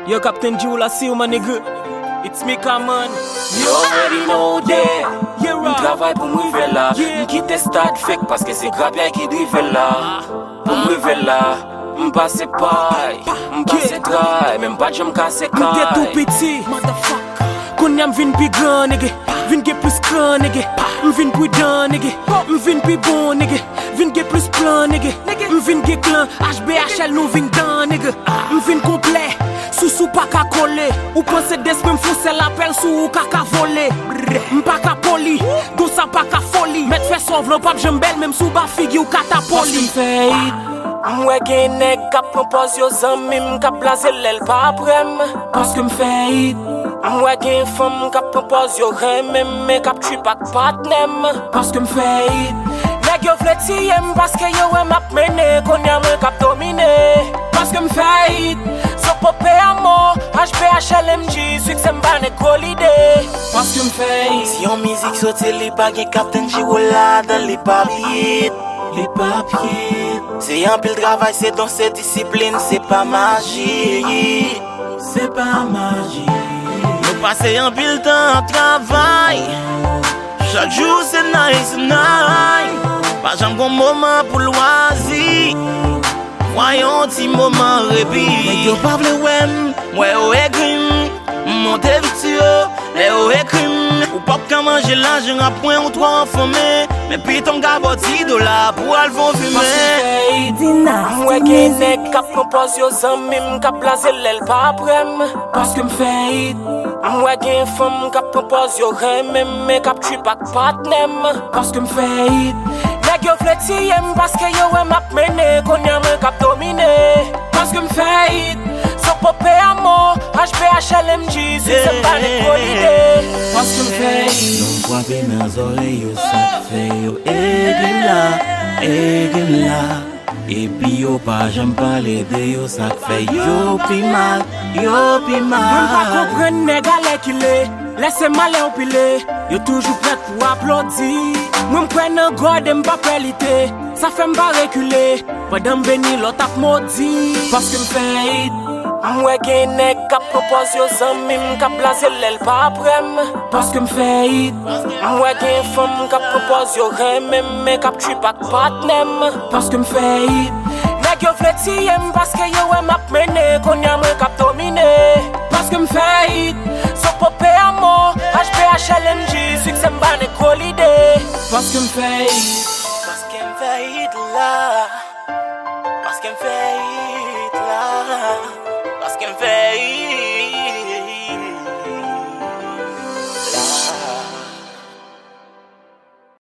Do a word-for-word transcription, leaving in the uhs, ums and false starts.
Yo, Captain G ou la, see you, my nigga. It's me, Kaman. You already know that. Yeah, right. M travay pou m rive la. Yeah. M kite stad fake paske se grapyay ki drive la. Pou m rive la, m pase pay, m pase tray, men m pa t janm kase kay. M te tou piti, motherfucker. Kounye a m vin pi gran, nigga. Vin gen plis kran, nigga. M vin pridan, nigga. M vin pi bon, nigga. Vin gen plis plan, nigga. M vin gen klan, H B H L nou vin dan, nigga. M vin konplè, sousou pa ka kole. Ou panse despre m fon sèl apèl sou ou kaka vole. M pa ka poli, gon sa pa ka foli. Mèt fè sa w vle, w p ap janm bèl, menm si w ba figi w katapoli. Paske m fè it. M wè gen nèg k ap pran pòz yo zanmi m, k ap blaze lè l pa prè m. Paske m fè it. M wè gen fanm k ap pran pòz yo renmen m, men k ap trip ak patnè m. Paske m fè it. Nèg yo vle tiye m paske yo wè m ap mennen, kounye a mwen k ap domine. Paske m fè it. Zopope a mò, H B H L M G, siksè m pa nèg gwo lide. Paske m fè it. Si yon mizik soti, li pa gen Captain G ou ladan, li p ap hit. Li p ap hit. Se anpil travay, se don, se disiplin, se pa maji. Se pa maji. Nou pase anpil tan ap travay. Chak jou se night, se night. Pa janm gon moman pou lwazi. Pran yon ti moman repi. Nèg yo pa vle wè m, m wè yo egri m. M monte vikti yo, lè yo ekri m. Ou p ap ka manje lajan apwen ou twò anfòme. Men pito m ka ba w ti dola pou w al fè w fimen. Paske m fè it. M wè gen nèg k ap pran pòz yo zanmi m, k ap blaze lè l pa prè m. Paske m fè it. M wè gen fanm k ap pran pòz yo renmen m, men k ap trip ak patnè m. Paske m fè it. Nèg yo vle tiye m paske yo wè m ap mennen, kounye a mwen k ap domine. Paske m fè it. Zopope a mò, H B H L M G, siksè m pa nèg gwo lide. Paske m fè it. Non m frape nan zòrèy yo, sa k fè yo egri m la, egri m la. Epi yo pa janm pale de yo, sa k fè yo pi mal, yo pi mal. Mwen pa konprann nèg alèkile, lè se malè yo pile, yo toujou prèt pou aplodi. Mwen m kwè nan God e m pa pè lite, sa fè m pa rekile, pandan m beni lòt ap modi. Paske m fè it. M wè gen nèg k ap pran pòz yo zanmi m, k ap blaze lè l pa prè m. Paske m fè it. M wè gen fanm k ap pran pòz yo renmen m, men k ap trip ak patnè m. Paske m fè it. Nèg yo vle tiye m paske yo wè m ap mennen, kounye a mwen k ap domine. Paske m fè it. Zopope a mò, H B H L M G, siksè m pa nèg gwo lide. Paske m fè it. Paske m fè it la. Paske m fè it la. Paske m fè it.